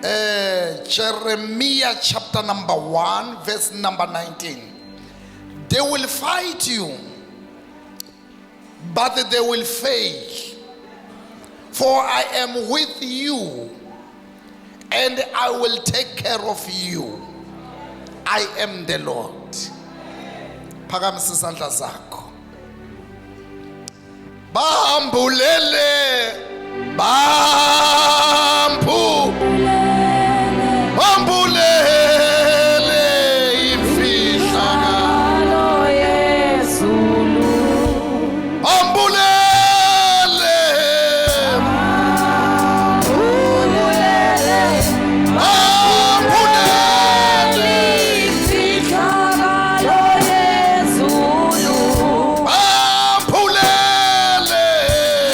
Jeremiah chapter number 1 verse number 19. They will fight you, but they will fail. For I am with you, and I will take care of you. I am the Lord. Phakamisa isandla sakho. Bambulele bambu bambulele imfihlakalo yezulu. Bambulele bambulele imfihlakalo yezulu. Bambulele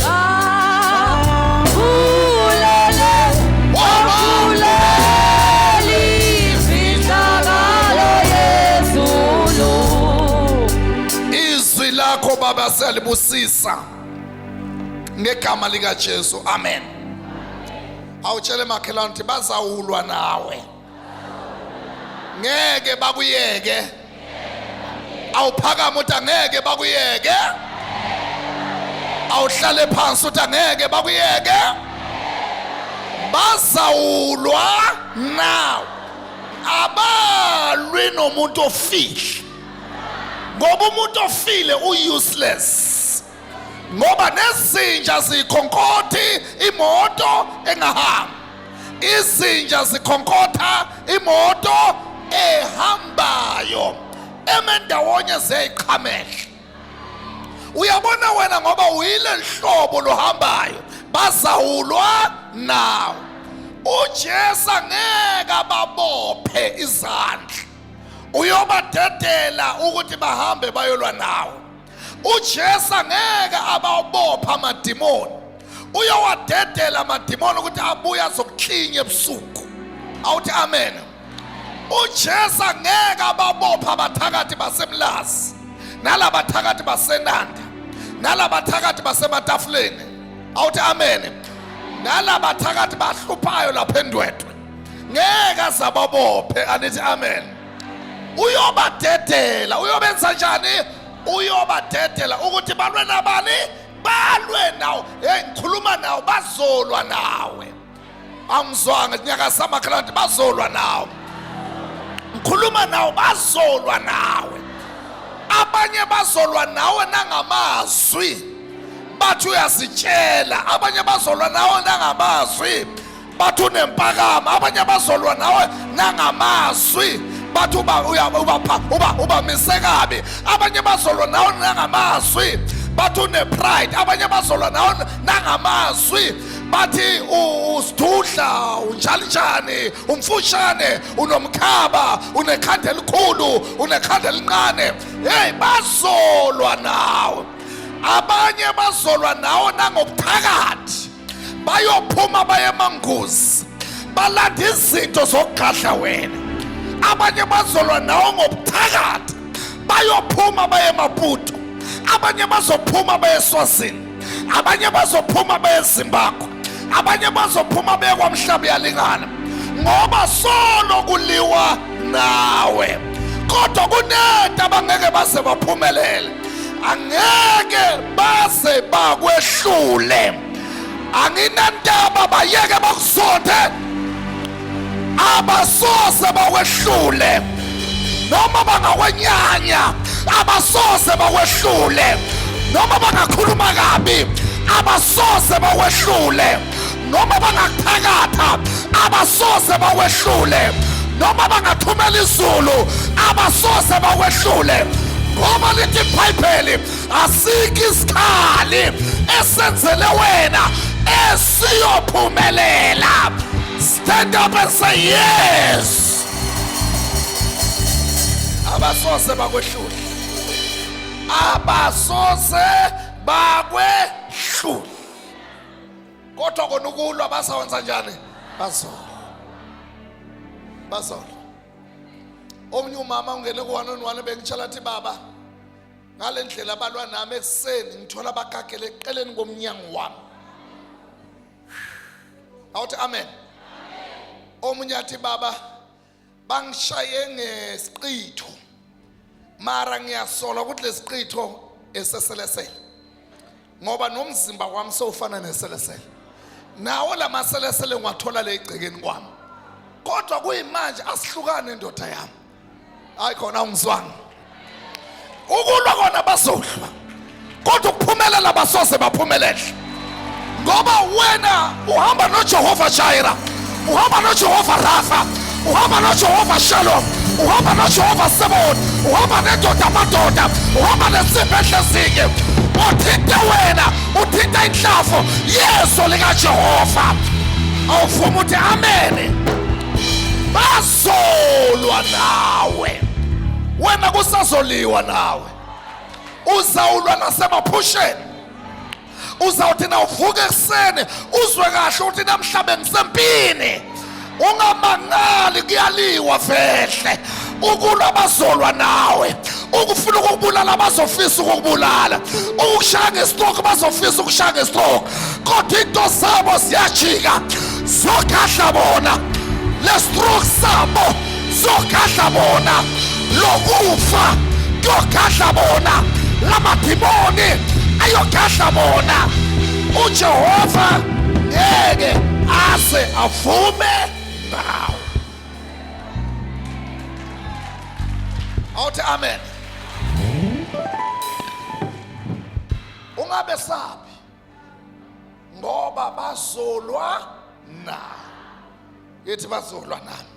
bambulele wabambulele imfihlakalo yezulu. Izwi lakho Baba siyalibusisa ngegama lika Jesu, amen. Awutshele makhelwane ukuthi bazawulwa nawe, ngeke bakuyeke. Awuphakama uthi angeke bakuyeke. Awuhlale phansi uthi angeke bakuyeke. Bazawulwa nawe. Abalwi nomuntu ofile, ngoba umuntu ofile u-useless, ngoba nezinja zikhonkotha imoto engahambi. Izinja zikhonkotha imoto ehambayo, emendawonye ziyayiqhamela. Uyabona wena, ngoba uyile nhlobo lohambayo, bazawulwa nawe. UJesu angeke ababophe izandla, uyobadedela ukuthi bahambe bayolwa nawe. UJesu angeke ababopha amadimoni, uyowadedela amadimoni ukuthi abuye azokuklinya ebusuku. Awuthi amen. UJesu angeke ababopha abathakathi baseMlazi, nalabathakathi baseNanda, nalabathakathi basematafuleni. Awuthi amen. Nalabathakathi bahluphayo lapha eNdwedwe, ngeke azababophe. Anithi amen. Uyobadedela. Uyobenza njani? Uyobadedela ukuthi balwe nabani? Balwe nawo. Hey, ngikhuluma nawo, bazolwa nawe. Angizwanga nyaka samakhalandi, bazolwa nawe. Ngikhuluma nawo, bazolwa nawe. Abanye bazolwa nawe nangamazwi, bathi uyazitshela. Abanye bazolwa nawe nangamazwi, bathi unempakamo. Abanye bazolwa nawe nangamazwi, bathi uba uba uba ubamise kabi. Abanye bazolwa nawe nangamazwi, bathi une-pride. Abanye bazolwa nawe nangamazwi, bathi usidudla, unjani njani, umfushane, unomkhaba, unekhanda elikhulu, unekhanda elincane. Hey, bazolwa nawe. Abanye bazolwa nawe nangobuthakathi, bayophuma baye emanguzi, balanda izinto zokugadla wena. Abanye bazolwa nawe ngobuthakathi, bayophuma baye eMaputo. Abanye bazophuma baye eSwazini. Abanye bazophuma baye eZimbabwe. Abanye bazophuma baye kwaMhlaba uyalingana, ngoba solo kuliwa nawe, kodwa kunento abangeke baze baphumelele, angeke baze bakwehlule. Anginandaba, bayeke bakuzonde, abasoze bakwehlule. Noma bangakwenyanya, abasoze bakwehlule. Noma bangakhuluma kabi, abasoze bakwehlule. Noma bangakuthakatha, abasoze bakwehlule. Noma bangathumela izulu, abasoze bakwehlule, ngoba lithi iBhayibheli asikho isikhali esenzele wena esiyophumelela. Stand up and say yes. Abasoze bakwehlule, abasoze bakwehlule. Kodwa kona ukulwa bazawenza njani? Bazolwa, bazolwa. Omunye umama ungene ku-one on one, bengitshela athi, "Baba, ngale ndlela balwa nami ekuseni, ngithola bagagele eqeleni komnyango wami." Awuthi amen. Omunye athi, baba, bangishaye ngesiqitho, mara ngiyasola ukuthi lesiqitho eseselesele, ngoba nomzimba wami sowufana neselesele, nawo lamaselesele ngiwathola le egcekeni kwami, kodwa kuyimanje asihlukane, ndoda yami. Hayi khona, ungizwanga. Ukulwa kona bazohlwa, kodwa ukuphumelela basoze baphumelele, ngoba wena uhamba noJehova Jireh, uhamba noJehova Rafa, uhamba noJehova Shalom, uhamba noJehova Sebon, uhamba nendoda amadoda, uhamba nensimbi ehlezinye. Uthinte wena, uthinta inhlavu yeso likaJehova. Awuvuma uthi amen. Bazolwa nawe, wena kusazoliwa nawe. Uzawulwa nasemaphusheni. Uzawuthi nawuvuka ekuseni uzwe kahle ukuthi namhla bengisempini. Ungamangali, kuyaliwa vehle. Ukulwa bazolwa nawe, ukufuna ukukubulala bazofisa ukukubulala, ukukushaya ngestroke bazofisa ukushaya ngestroke, kodwa into zabo ziyajika, zogadla bona. Le stroke sabo zogadla bona, lokufa kuyogadla bona, lamadimoni ayogadla bona. UJehova ngeke aze avume nawe. Awuthi amen. Ungabe sabi, ngoba bazolwa na. Yithi, bazolwa nami.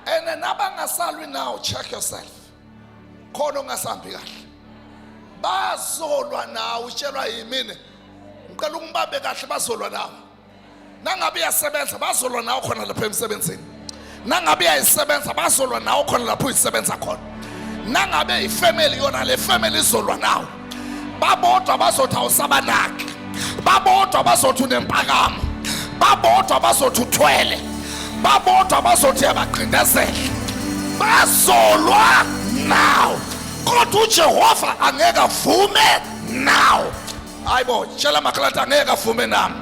And nabangasalwi now, check yourself, khona ongasambi kahle. Bazolwa nawe, utshelwa yimini. Ngicela ungibabe kahle, bazolwa nawe. Nangabe uyasebenza, bazolwa nawe khona lapha emsebenzini. Nangabe uyayisebenza, bazolwa nawe khona lapho uyisebenza khona. Nangabe ifamily yona, le family izolwa nawe. Babodwa bazothi awusabanaki, babodwa bazothi unempakamo, babodwa bazothi uthwele, babodwa bazothi uyabaqindezela. Bazolwa nawe, kodwa uJehova angeke avume nawe. Hayibo, tshela makhelwane, angeke avume nami.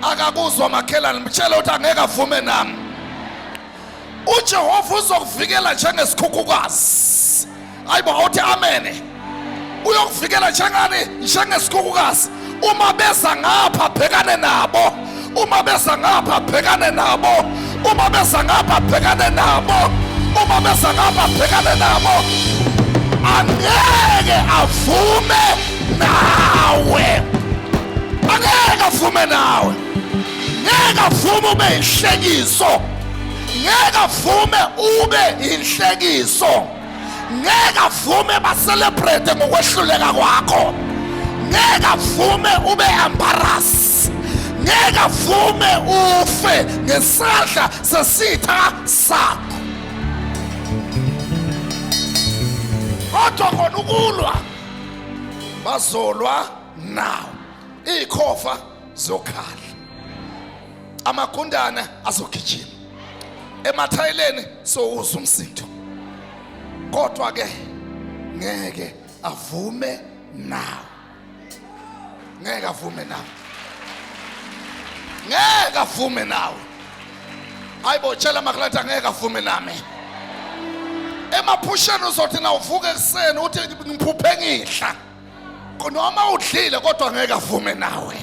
Akakuzwa makhelwane, mtshela ukuthi angeke avume nami. UJehova uzokuvikela njengesikhukhukazi. Hayibo, awuthi amen. Uyokuvikela njengani? Njengesikhukhukazi. Uma beza ngapha, bhekane nabo. Uma beza ngapha, bhekane nabo. Uma beza ngapha, bhekane nabo. Uma beza ngapha, bhekane nabo. Angeke avume nawe, angeke avume nawe. Ngeke avume ube inhlekiso, ngeke avume ube inhlekiso, ngeke avume bacelebrate ngokwehluleka kwakho, ngeke avume ube embarrass, ngeke avume ufe ngesandla sesitha sakho. Kodwa kona ukulwa bazolwa nawo, ikhova zokhala, amagundane azogijima emathayeleni, sowuzwa umsindo, kodwa ke ngeke avume nawe, ngeke avume nawe, ngeke avume nawe. Hayibo, tshela makhelwane, angeke avume nami. Emaphusheni uzothi na uvuka ekuseni uthi, ngiphuphe ngidla, noma udlile, kodwa ngeke avume nawe,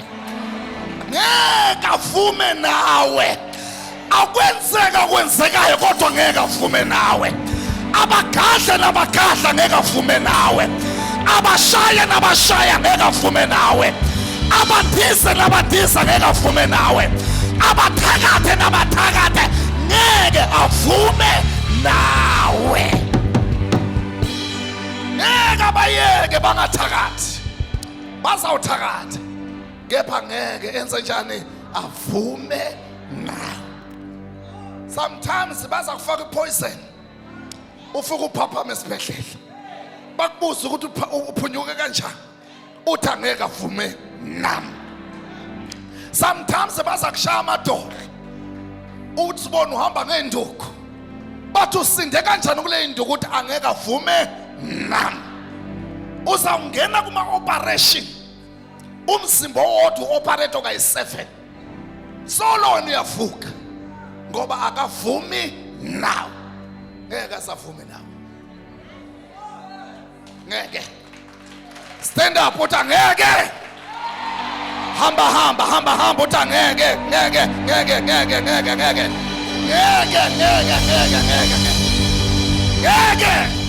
ngeke avume nawe. Akwenzeka kwenzekayo, kodwa ngeke avume nawe. Abagadle nabagadla, ngeke avume nawe. Abashaya nabashaya, ngeke avume nawe. Abadize nabadiza, ngeke avume nawe. Abathakathe nabathakathe, ngeke avume nawe. Ngeke abayeke bangathakathi, bazawuthakatha, kepha ngeke enze njani? Avume nawe. Sometimes baza kufaka ipoison, ufike uphaphama esibhedlela, bakubuza ukuthi uphunyuke kanjani, uthi angeke avume nami. Sometimes baza kushaya amadolo, uthi sibona uhamba ngeenduku, bathi usinde kanjani kule induku, uthi angeke avume nami. Uzawungena kuma-operation, umzimba owodwa u-operate kayi-7, solo wena uyavuka. Ngoba akavumi nawe. Ngeke asavume nawe. Ngeke. Stand up, uthi angeke. Hamba, hamba, hamba, hamba, uthi angeke, ngeke, ngeke, ngeke, ngeke, ngeke. Ngeke, ngeke, ngeke, ngeke, ngeke. Ngeke.